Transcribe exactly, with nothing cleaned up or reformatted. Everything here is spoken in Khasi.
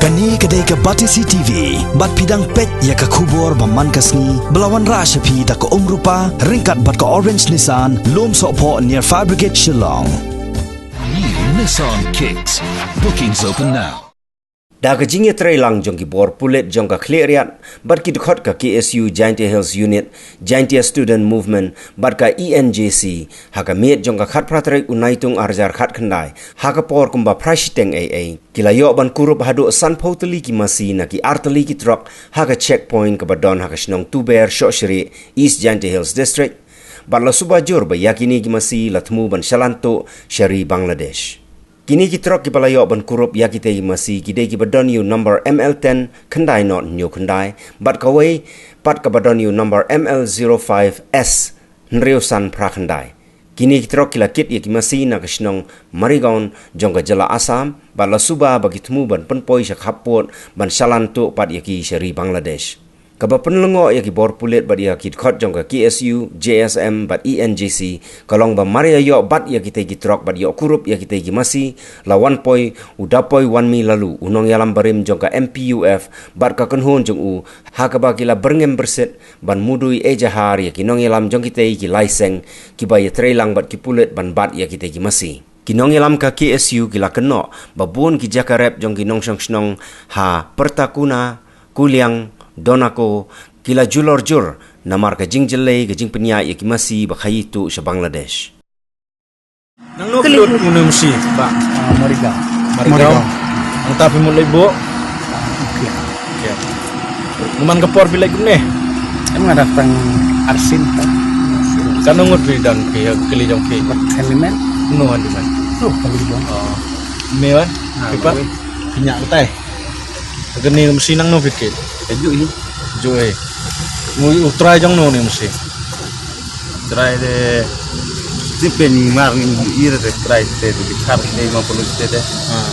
Kane ka dei ka Batesi T V, bad phi dang peit ïa ka khubor ba man ka sngi, ba la wanrah sha phi da ka Umrupa, ryngkat bad ka Orange Nissan, Lumsohphoh near Fire Brigade Shillong. New Nissan Kicks. Bookings open now. Da ka jingïatreilang jong ki bor pulit jong ka Khliehriat bad ki dkhot ka K S U Jaintia Hills Unit, Jaintia Student Movement bad ka E N J C, ha ka miet jong ka khatphra tarik u Naitung arhajar khatkhyndai, ha ka por kumba phra shiteng eiei, ki la ïoh ban kurup haduh sanphew tylli ki masi na ki ar tylli ki trok ha ka checkpoint kaba don ha ka shnong Tuber, Shohshrieh, East Jaintia Hills District. Bad la suba jur ba ïa kine ki masi la thmu ban shalan tuh sha ri Bangladesh. Kine ki trok kiba la ïoh ban kurup ïa kitei ki masi ki dei kiba don ïa u number M L ten khyndai not hynñiew khyndai, bad kawei pat kaba don ïa u number M L zero five S hynriew san phra khyndai. Kine ki trok ki la kit ïa ki masi na ka shnong Marigaon jong ka jylla Assam, bad la suba ba ki thmu ban pynpoi sha khappud ban shalan tuh pat ïa ki sha ri Bangladesh. Kaba pynlyngngoh ïa ki bor pulit bad ïa ki dkhot jong ka K S U, J S M bad E N J C, ka long ba mar ïa ïoh bat ïa kitei ki trok bad ïoh kurup ïa kitei ki masi, la wan poi u Dapoi Wanmi Laloo, u nongïalam barim jong ka M P U F, bad ka kynhun jong u, ha kaba ki la byrngem byrsit ban mudui ejahar ïa ki nongïalam jong kitei ki lai seng kiba ïatreilang bad ki pulit ban bat ïa kitei ki masi. Ki nongïalam ka K S U ki la kynnoh ba bun ki jaka rep jong ki nongshong shnong ha Pertakuna, Kuliang, Donako, ki la julor jur namar ka jingjyllei ka jingpynïaid ïa ki masi ba khaïi tuh sha Bangladesh. Nangno phi lut une u masi, bah? Ah, Marigaon. Marigaon. Marigaon. Nangta phi mut leit buh? Kuliang. Kuliang. Ngan man ka por phi leit kumne? Em, nga da tang arsien ta. Katno ngut phi don phi ha kali jong phi? Handyman. No handyman. No, kali jong. Oh. Me wan? Ah, phi pat? Phi ñiah katai? Kane ka masi nangno phi kit? Ka juh hi. Juh hi. U trai jong no ne masi? Trai de. Ti pen mar ni ira de trai te de kar te ma pulu te de. Ah.